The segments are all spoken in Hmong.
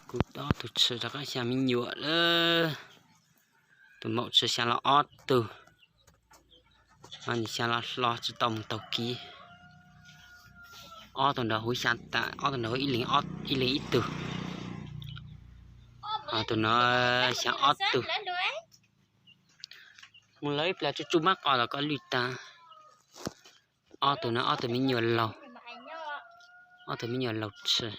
Kuv ob tug tshwm rov qab xya me nyuam lawm. Tus maum tshwm xya los ob tug, nws xya los hlo tsis tau mus taug kev. Ob tug nrad huv xya tas, ob tug nrad huv ib leeg ib tug. Tus no xya ob tug. Mus lawv ib plag tsuj tsuj mab qos los koj lwj tag. Ob tug no ob tug me nyuam laug, ob tug me nyuam laug tshwm.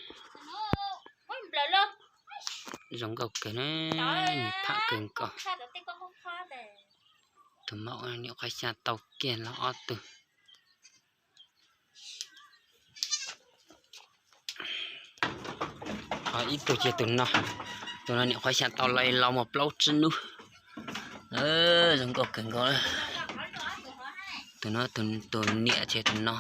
Zoo nkauj kawg na, pham kawg nkaus. Tus maum niam qhuav xya tau kiag los ob tug. Ho ib tug ces tus no, tus no niam qhuav xya tau los los mus plaub tsib hnub. Zoo nkauj kawg nkaus. Tus no tus niam ces tus no.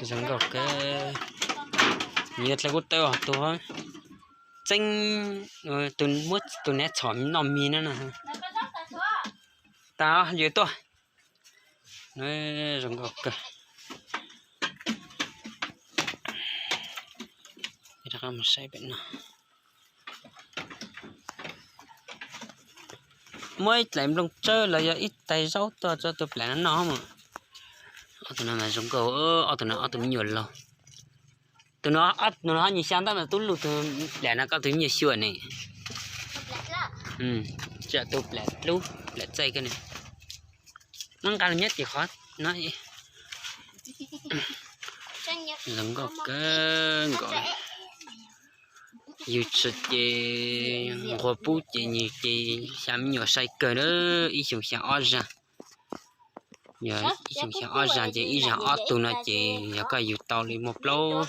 Zoo nkauj kawg. Nws yog dlej kub tawb os, tus txeeb, tus muab tus niag txhom noj mis no na. Tas yus tuaj. Zoo nkauj kawg. Rov qab mus saib pem no. Muab ib dlaim nplooj tsawb los yog ib tais zaub tuaj tso tus plam no noj mas. Ob tug no mas zoo nkauj, ob tug no ob tug me nyuam laug. Tus no, tus no nws xya ntab mas tub lug, tus plam no koj tus me nyuam xyuam ne. Tsam tus plam dlub plam txaij koj ne. Noj nqa los nyob tim qhov no. Zoo nkauj kawg nkaus. Yus tshwm ces nquag pub ces nws ces xya me nyuam sai kawg na, ib xyoos xya ob zag. Yog ib xyoos xya ob zag ces ib zag ob tug no ces yog koj yug tau li muaj plaub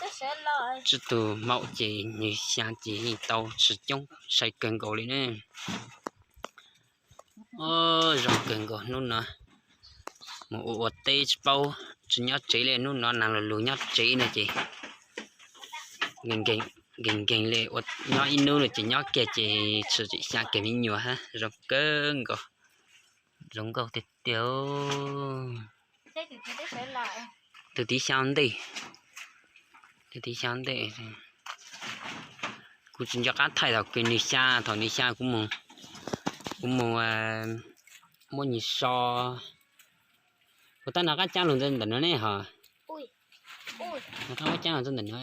tsib tug maum ces nws xya ces yeej tau tsis coob, sai kawg nkaus li ne. Zoo kawg nkaus hnub no mus ua ua teb tsis paub, tsis nyob tsev li, hnub no nag lug lug nyob tsev no ces nkees nkees li, nyob ib hnub no ces nyob kiag ces tshwm tseem xya kiag me nyuam hab, zoo kawg nkaus, zoo nkauj tiag tiag. Tus tiv xya ntej, tus tiv xya ntej, kuv tsis nco qab thaij thaum kws nws xya, thaum nws xya kuv mus, kuv mus muab nws so. Kuv tab nov qab cab lug ntawm no ne hos, nov qab muab cab lug ntawm no,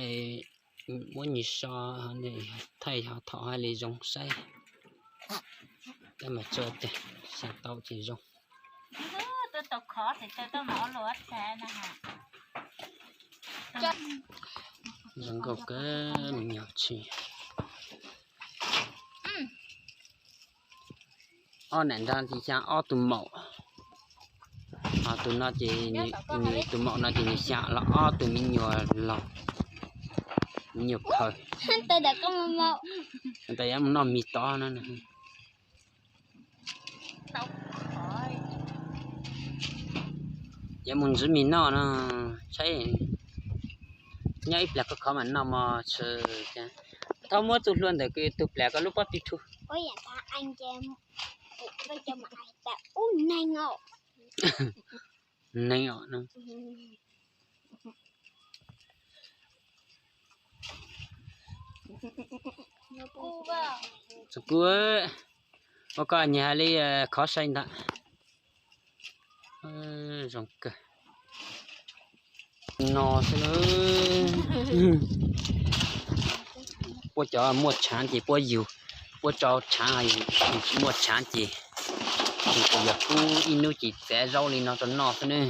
muab nws so, thaij thaum hais li zoo saib. Tab mas tso tiag, xya tau ces zoo. Zoo nkauj kawg me nyuam tshwm. Ob nam nrag ces xya ob tug maum, ho tus no ces nws tus maum no ces nws xya los ob tug me nyuam laug, me nyuam phaws. Ntawd yuav mus noj mis tod no. Yuav mus ntsib mis noj no, saib nyob ib plag khov khov mas noj mos tshwm. Thaub muab txuj hlua ntawm kws tug plam koj lub pob tw rhu. Neeg os. Txhob kub, ua koj nyias hais li khov sai ntawd. Zoo kawg. No xwb na. Puab cov muaj tshaav ces puab yug, puab tso tshaav, yug tsis muaj tshaav ces yug kuj yog kub ib hnub ces txav zaub li no rau noj xwb ne.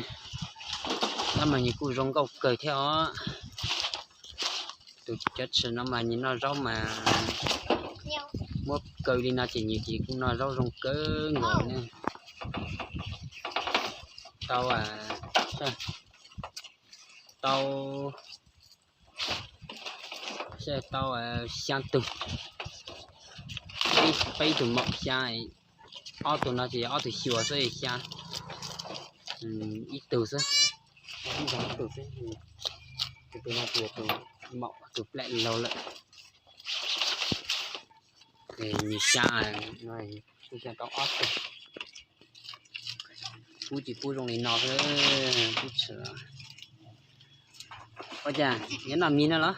Tab mas nws kuj zoo nkauj kawg thiab os. Tus cov tshwm no mas nws noj zaub mas muab kaw li no ces nws ces kuj noj zaub zoo kawg nkaus ne. Tau, tau, tau xya tug, peb tug maum xya, ob tug no ces yog ob tug xyuas xwb xya, ib tug xwb, ib tug xwb, tus no ces yog tus maum tus plam laug lawm. Nws xya, kuj xya tau ob tug. Pub ces pub zoo li no xwb, pub tshwm. Ua cas yuav noj mis no los?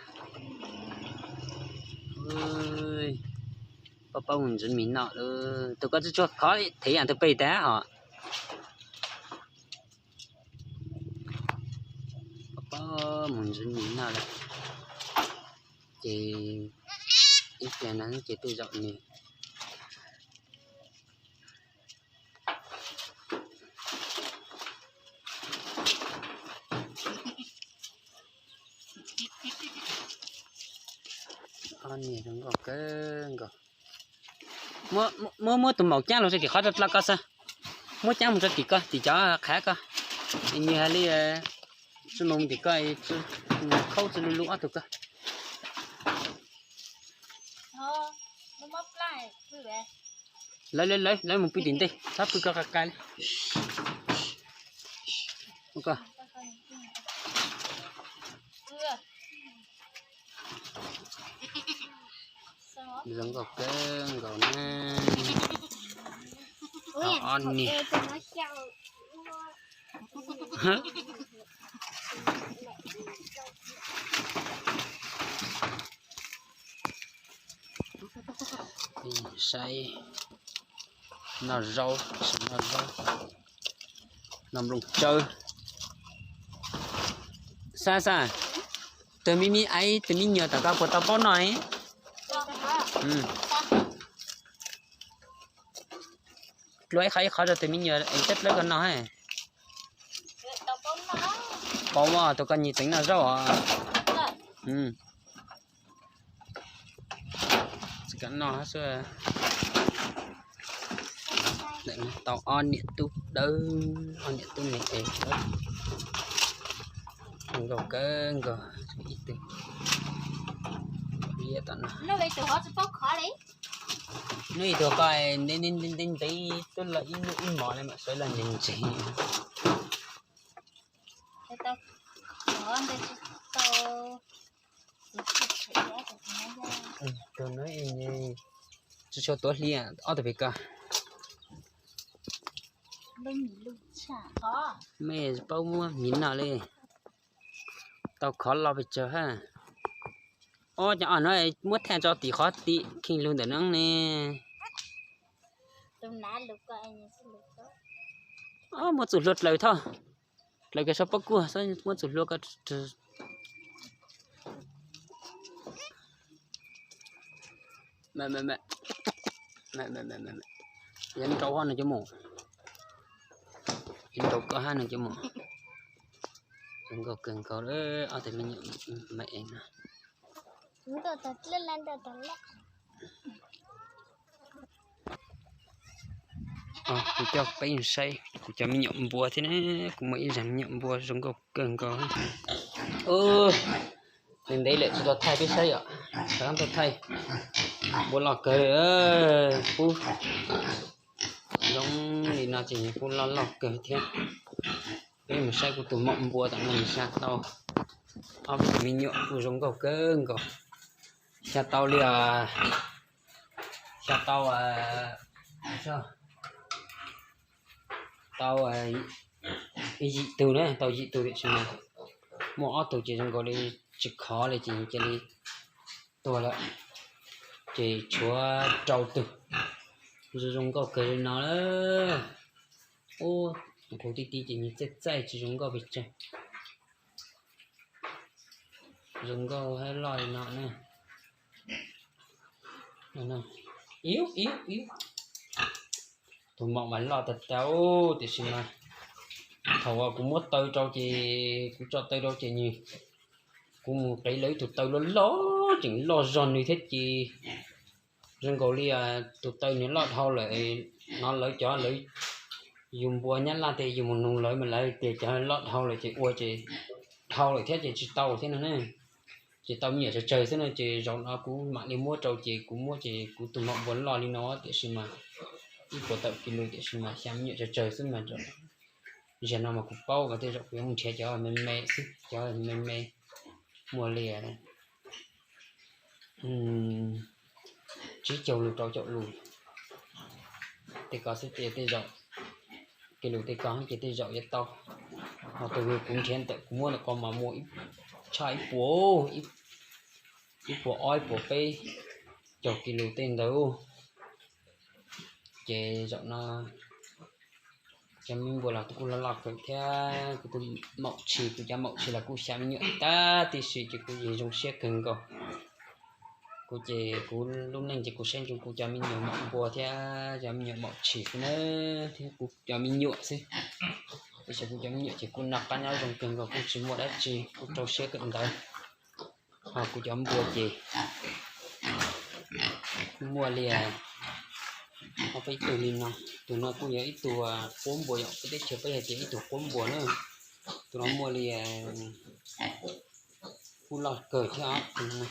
Pab paub mus ntxiv mis noj lawm. Tus koj tsis tshua khov thev yam tus pem tag hos. Pab paub mus ntxiv mis noj lawm. Ces ib pliag no ces tej zaum nws Ob niag zoo nkauj kawg nkaus. Muab, muab tus maum caab los rau tim qhov dlawb koj xwb. Muab caab mus rau tim koj, tim cov qhav koj. Nws hais li tsi mus tim koj, khaub tsi lug lug ob tug koj. Lawv, lawv, lawv mus pw tim ntej, txhob pw koj qa qa li. Zoo nkauj kawg nkaus na. Ob niag. Saib, noj zaub, noj zaub, noj nplooj tsawb. Xav xav, tus me me aiv, tus me nyuam tom koj puas tau paub noj? Dlua ib qhov ib qhov rau tus me nyuam es coj dlawb koj noj. Paub, tus koj nyiam tseem noj zaub os. Tsis kam noj xwb. Tau ob niam tub dawb, ob niam tub me es, zoo nkauj kawg nkaus ib tug. Hnub ib tug koj ntev ntev ntev ntev twb los ib hnub ib hmos ne mam sawv los ntseeg ntseeg. Tus no tsis tshua tuav hli, ob tug pem ko. Mej paub muab mis noj li. Tau khov loj pes tsawg hab. Ob cov no muab thaj tso tim qhov tim kheej lug ntawm no ne. Muab txuj hlua dlaws thoj, dlaws kiag sau pob kuag, muab txuj hlua ko. Yuav nrau hab no cov mus, yuav nrau koj hab no cov mus. Zoo nkauj kawg nkaus ob tug me nyuam me es no. Kuv coj peb saib kuv cov me nyuam npua thiab ne. Kuv muaj ib zag me nyuam npua zoo nkauj kawg nkaus. Ntev ntev lawm tsis tau thaij peb saib yom. Rov qab tau thaij. Npua loj kawg, pub zoo li no ces nws kuj loj loj kawg thiab. Peb mus saib kuv tus maum npua tom no nws xya tau ob peb tug me nyuam kuj zoo nkauj kawg nkaus. Xya tau li, xya tau, tau yim tug na, tau yim tug tiam sis mas muaj ob tug ces zoo nkaus li tsis khov li ces cia li tuag lawm. Ces tshuav rau tug zoo zoo nkauj kawg li no lawm. Ub, tus qhuav tib tib ces nws txaij txaij tsis zoo nkauj pes tsawg. Zoo nkauj hab loj li no na. Ib, ib, ib. Tus maum mas loj tag tag tiam sis mas thaum uas kuv muab taw rau ces, kuv tso taw rau ces nws, kuv mus qiv lawv ib tug taw loj loj tseem loj zog nws thiab ces zoo nkaus li tus taw nws loj dhau lawm. No lawv cov lawv yug npua Nyab Laj tej yug mus nug lawv mas lawv tias cov loj dhau lawm ces ua ces dhau lawm thiab ces tsis tau thiab no na. Ces tau me nyuam tsawg tsawg xwb no ces zaum no kuv mam li muab rau ces kuv muab ces kuv tus maum npua loj li no tiam sis mas ib puas tawm kis lus tiam sis mas xya me nyuam tsawg tsawg xwb mas zaum no mas kuv paub mas tej zaum kuv yuav mus nrhiav cov me me xwb, cov me me muaj li tsib caug lus rau caum lus. Tej ko xwb ces tej zaum, kis lus tej ko ces tej zaum yuav tau. Ho tus kuv nrhiav ntawm kuv muab ntawm ko mas muaj ib tshaj ib puas, ib puas ob ib puas peb caug kis lus tej ntawd. Ces zaum no cov me npua los kuj loj loj kawg thiab. Kuv tus maum tshis, kuv cov maum tshis los kuj xya me nyuam tag tib si ces kuv yeej zoo siab kawg nkaus. Kuv ces kuv lub neej ces kuv saib ntsoov kuv cov me nyuam maum npua thiab cov me nyuam maum tshis xwb na, thiab kuv cov me nyuam xwb. Tiam sis kuv cov me nyuam ces kuj noj qab nyob zoo kawg nkaus, kuj tsis muaj dab tsi, kuj rau siab kawm ntawv. Ho kuv cov npua ces muaj li ob peb tug li no. Tus no kuj yog ib tug quab npua, yog peb teb chaws peb hais tias ib tug quab npua na. Tus no muaj li, kuj loj kawg thiab os.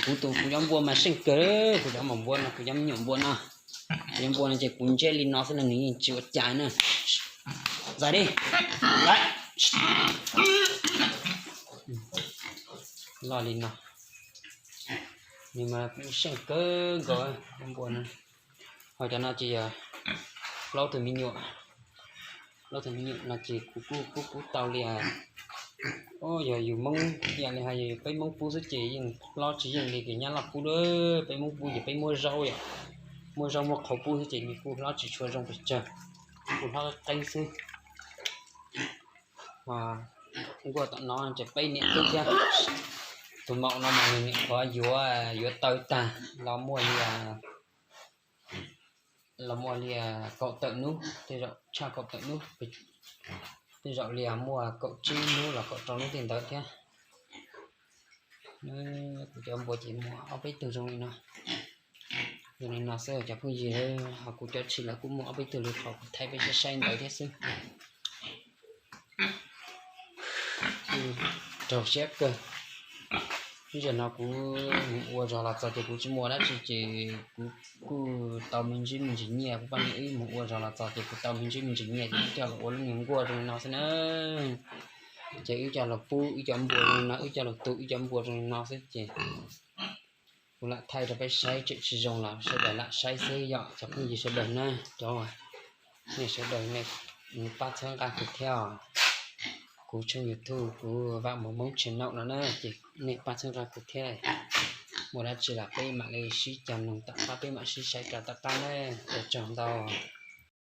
Kuv tus, kuv cov npua mas seej kawg, kuv cov maum npua no, kuv cov me nyuam npua no. Kuv cov npua no ces kuv ntseb li no xwb no nws yeej tsis ua cas na. Zais di, lais. Loj li no, nws mas kuj seej kawg nkaus cov npua no. Ho cov no ces yog plaub tug me nyuam. Plaub tug me nyuam no ces kuv kuj pub pub tau li, yog yus Hmoob ib yam li hais yog peb Hmoob pub xwb ces yeej hlob tsis yeej li ces Nyab Laj pub lawm. Peb Hmoob pub ces peb muab zaub yom, muab zaub muab qhauv pub xwb ces nws kuj hlob tsis tshua zoo pes tsawg, kuj hlob qeeb xwb. Nkuaj tom no ces peb niam tub thiab. Tus maum no mas nws niam qhuav yuav, yuav tau tag los muaj li, los muaj li kaum tawm hnub, tej zaum tshaj kaum tawm hnub, tej zaum li muaj kaum tsib hnub los kaum rau hnub tej ntawd thiab. Kuv cov npua ces muaj ob peb tug zoo li no. Zoo li no xwb cov phooj ywg, ho kuv cov tshis los kuj muaj ob peb tug li qhov kuv thaij peb saib saib ntawd thiab xwb. Raug siab kawg. Ib zaug no kuv mus ua zog los txog ces kuv tsis muaj dab tsi ces kuv kuj tau me ntsis me ntsis nyiaj. Kuv poj niam wb mus ua zog los txog ces kuv tau me ntsis me ntsis nyiaj ces wb coj los ua lub niag nkuaj zoo li no xwb na. Ces wb coj los pub ib cov npua zoo li no, wb coj los tu ib cov npua zoo li no xwb ces kuv lam thaij rau peb saib, tseem tsis zoo los sawv daws lam saib xwb yom cov phooj ywg sawv daws na. Cov nej sawv daws nej pab txhawb nqa kuv thiab os. Kuv tshooj YouTube kuv Vam Mus Hmoob channel no na ces nej pab txhawb nqa kuv thiab. Muaj dab tsi los peb mam li sib cog noog tom qab, peb mam sib saib rau tom qab na. Ua tsaug ntau.